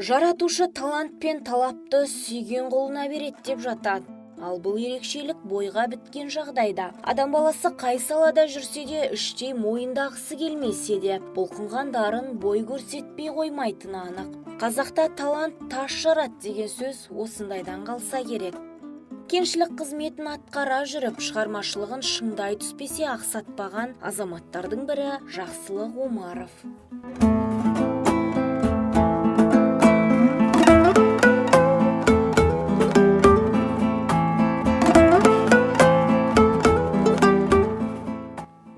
Жаратушы талант пен талапты сүйген құлына береді деп жатады. Ал бұл ерекшелік бойға біткен жағдайда адам баласы қай салада жүрсе де, іштей мойындағысы келмесе де, бұлқынған дарын бой көрсетпей қоймайтыны анық. Қазақта талант тас жарады деген сөз осындайдан қалса керек. Кеншілік қызметін атқара жүріп, шығармашылығын шыңдай түспесе ақсатпаған азаматтардың бірі Жақсылық Омаров.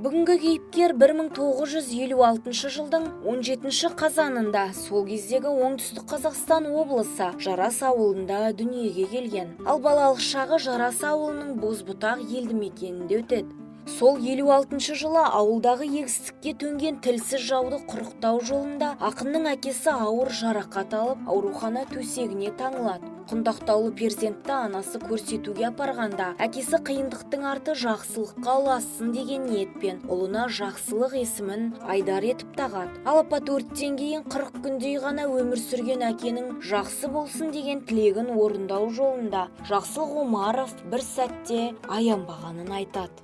Бүгінгі кейіпкер 1956 жылдың 17 қазанында сол кездегі Оңтүстік Қазақстан облысы Жарас ауылында дүниеге келген. Ал балалық шағы Жарас ауылының Бозбұтақ елді мекенінде өтеді. Сол 56 жылы ауылдағы егістікке төнген тілсіз жауды құрықтау жолында ақынның әкесі ауыр жарақат алып, аурухана төсегіне таңылады. Құндақтаулы перзентті анасы көрсетуге апарғанда, әкесі қиындықтың арты жақсылыққа ұлассын деген ниетпен ұлына Жақсылық есімін айдар етіп тағады. Алапат өрттен кейін 40 күндей ғана өмір сүрген әкенің жақсы болсын деген тілегін орындау жолында Жақсылық Омаров бір сәтте аянбағанын айтады.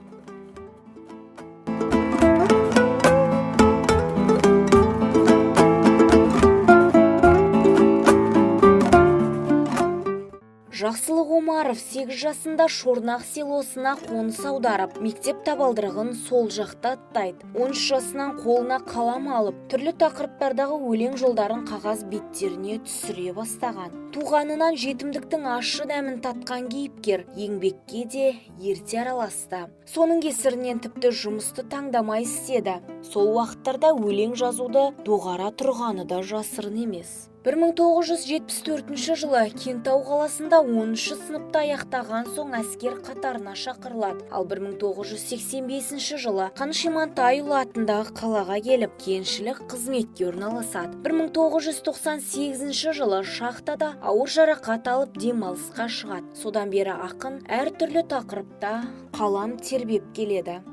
Жақсылық Омаров 8 жасында Шорнақ селосына қоныс аударып, мектеп табалдырығын сол жақта аттайды. 13 жасынан қолына қалам алып, түрлі тақырыптардағы өлең жолдарын қағаз беттеріне түсіре бастаған. Туғанынан жетімдіктің ащы дәмін татқан кейіпкер еңбекке де ерте араласты. Соның кесірінен тіпті жұмысты таңдамай істеді. Сол уақыттарда өлең жазуды доғара тұрғаны да жасырын емес. 1974 жылы Кентау қаласында 10 сыныпты аяқтаған соң әскер қатарына шақырылады. Ал 1985 жылы Қаныш Имантайұлы атындағы қалаға келіп, кеншілік қызметке орналасады. 1998 жылы шахтада ауыр жарақат алып, демалысқа шығады. Содан бері ақын әртүрлі тақырыпта қалам тербеп келеді.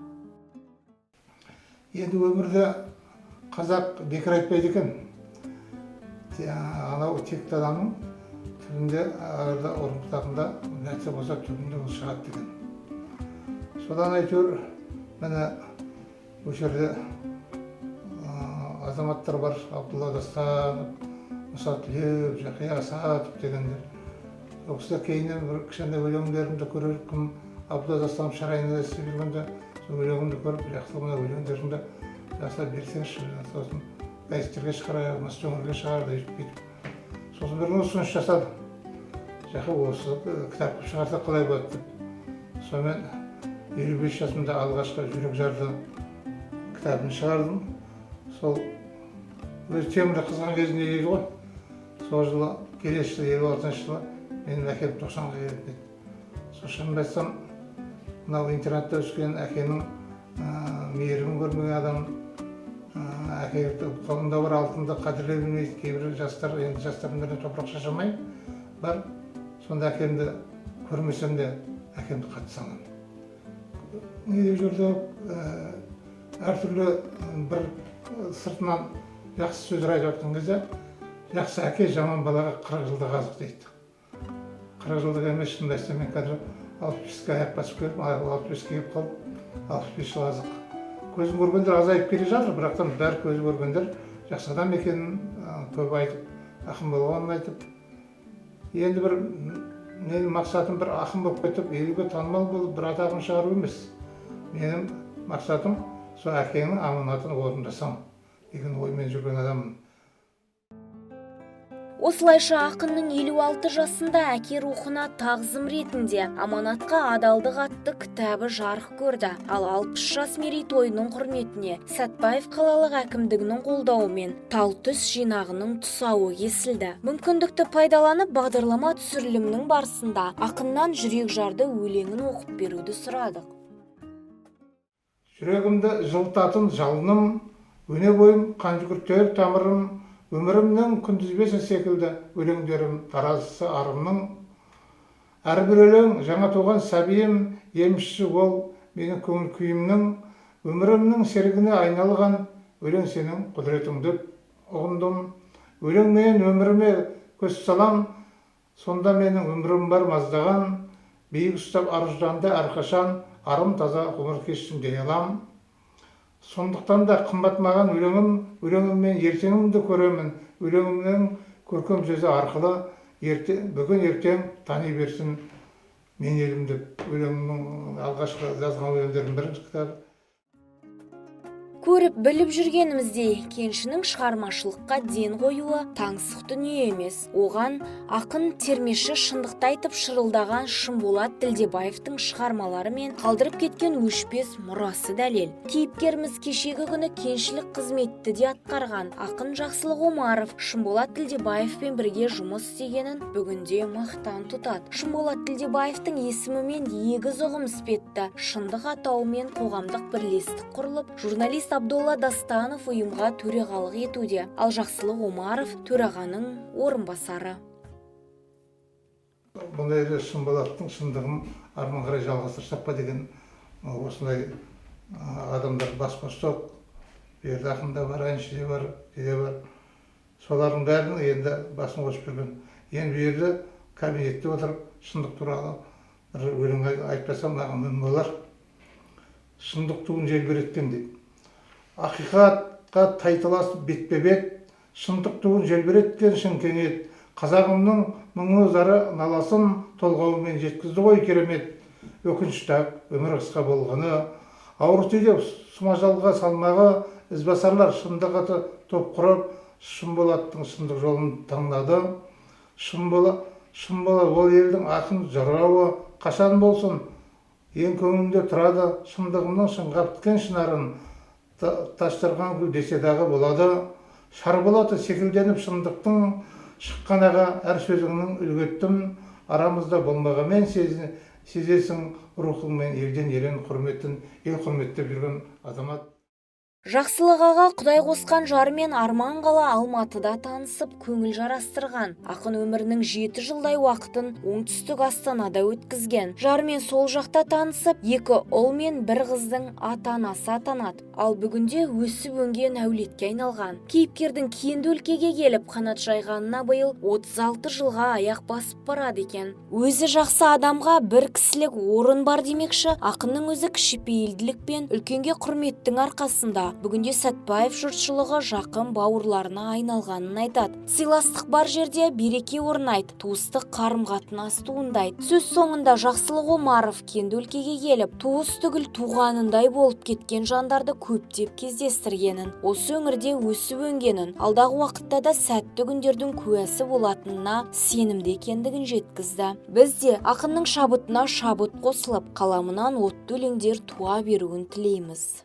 Енді өмірде қазақ бекер айтпайды екен. Анау текті адамның түбінде, ағарда ұрын бұтағында нәрсе болса, түбінде ол шығады деген. Содан әйтеуір міне осы жерде азаматтар бар: Абдулла Дастанов, Мұса Тілеуов, Жақия Асатов дегендер. Ол кісілер кейіннен бір кішкентай өлеңдерімді көрер кім, Абдулла Дастанов шарайында істеп жүргенде сол өлеңімді көріп, «Жақсылық, мына өлеңдеріңді жақсылап берсеңші, сосын газеттерге шығарайық, мыс өңірге шығар», – деп бүйтіп. Сосын бір күні ұсыныс жасады: «Жақы, осы кітап қылып шығарсақ қалай болады?» – деп. Сонымен 55 жасымда алғашқы «Жүрек жарды» кітабын шығардым. Сол өзі темірі қызған кезінде дейді ғой. Сол жылы, келесі жылы, 56-жылы менің әкем 90-ға келетін еді. Сол шынымды айтсам, мынау интернатта өскен, әкенің мейірімін көрмеген адам, әке қолында бар алтынды қадірлей білмейді кейбір жастар. Енді жастардың біріне топырақ шаша алмаймын бар. Сонда әкемді көрмесем де, әкемді қатты сағынамын. Не деп жүрді, әртүрлі бір сыртынан жақсы сөздер айтып жатқан кезде, «Жақсы әке жаман балаға 40 жылдық азық» дейді. 40 жылдық емес, шынымды айтсам, мен қазір 65-ке аяқ басып келдім, 65-ке келіп қалдым. 65 жыл азық. Көзін көргендер азайып келе жатыр, бірақтан бәрі көзі көргендер жақсы адам екенін көп айтып, ақын болғанын айтып. Енді бір менің мақсатым бір ақын болып кетіп, елге танымал болып, бір атағын шығару емес. Менің мақсатым сол әкеңнің аманатын орындасам деген оймен жүрген адаммын. Осылайша ақынның 56 жасында әке рухына тағзым ретінде «Аманатқа адалдық» атты кітабы жарық көрді. Ал 60 жас мерейтойының құрметіне Сәтбаев қалалық әкімдігінің қолдауымен «Тал түс» жинағының тұсауы кесілді. Мүмкіндікті пайдаланып, бағдарлама түсірілімінің барысында ақыннан «Жүрек жарды» өлеңін оқып беруді сұрадық. Жүрегімді жылытатын жалыным, өне бойым қан жүгіртер тамырым, өмірімнің күнтізбесі секілді өлеңдерім, таразысы арымның. Әрбір өлең жаңа туған сәбиім, емшісі ол менің көңіл күйімнің. Өмірімнің серігіне айналған өлең, сенің құдіретіңді ұғындым. Өлеңменен өміріме Көз салам, сонда менің өмірім бар маздаған, биік ұстап ар-ұжданды әрқашан, арым таза ғұмыр кештім дей алам. Сондықтан да қымбат маған өлеңім, өлеңіммен ертеңімді көремін, өлеңімнің көркем сөзі арқылы бүгін ертең тани берсін мен елім деп өлеңімнің алғашқы жазған өлеңдердің бірінші кітабы. Көріп біліп жүргеніміздей, кеншінің шығармашылыққа ден қоюы таңсық дүние емес. Оған ақын термеші шындықты айтып шырылдаған Шынболат Ділдебаевтың шығармалары мен қалдырып кеткен өшпес мұрасы дәлел. Кейіпкеріміз кешегі күні кеншілік қызметті де атқарған ақын Жақсылық Омаров Шынболат Ділдебаевпен бірге жұмыс істегенін бүгінде мақтан тұтады. Шынболат Ділдебаевтың есімімен егіз ұғым іспетті Шындық атауымен қоғамдық бірлестік құрылып, журналист Абдолла Дастанов ұйымға төрағалық етуде, ал Жақсылық Омаров төрағаның орынбасары. Бұндай Шынболаттың шындығын арман қарай жалғастырсақ па деген осындай адамдар бас қостық. Бұл жерде ақын да бар, әнші де бар, де бар. Солардың бәрінің енді басын қосып жүрген. Енді бұл жерде кабинетте отырып шындық туралы бір өлең айтпасам, маған мін болар. Шындық туын желбіреткен дейді. Ақиқатқа тайталасып бетпе-бет, шындық туын желбіреткен Шымкент. Қазағымның мұңы, зары, наласын толғауымен жеткізді ғой керемет. Өкінішті-ақ, өмір қысқа болғаны, ауыр түйдек сұмажалға салмағы. Ізбасарлар шындық аты топ құрып, Шынболаттың шындық жолын таңдады. Шынболат ол елдің ақын жырауы қашан болсын ең көңілімде тұрады. Шындығымның шыңға біткен шынарын таштырған гүл десе дағы болады. Шарболаты секілденіп шындықтың шыққан аға, әр сөзіңнің үлгі еттім. Арамызда болмағанмен сезесің рухыңмен елден ерен құрметін, ел құрметтеп жүрген азамат. Жақсылық аға Құдай қосқан жарымен арман қала Алматыда танысып, көңіл жарастырған. Ақын өмірінің 7 жылдай уақытын оңтүстік Астанада өткізген. Жарымен сол жақта танысып, екі ұл мен бір қыздың ата анасы атанады. Ал бүгінде өсіп өнген әулетке айналған. Кейіпкердің кенді өлкеге келіп қанат жайғанына биыл 36 жылға аяқ басып барады екен. Өзі жақсы адамға бір кісілік орын бар демекші, ақынның өзі кішіпейілділік пен үлкенге құрметтің арқасында бүгінде Сәтбаев жұртшылығы жақын бауырларына айналғанын айтады. Сыйластық бар жерде береке орнайды, туыстық қарым-қатынас туындайды. Сөз соңында Жақсылық Омаров кенді өлкеге келіп, туыс түгіл туғанындай болып кеткен жандарды көптеп кездестіргенін, осы өңірде өсіп өнгенін, алдағы уақытта да сәтті күндердің куәсі болатынына сенімді екендігін жеткізді. Біз де ақынның шабытына шабыт қосылып, қаламынан отты өлеңдер туа беруін тілейміз.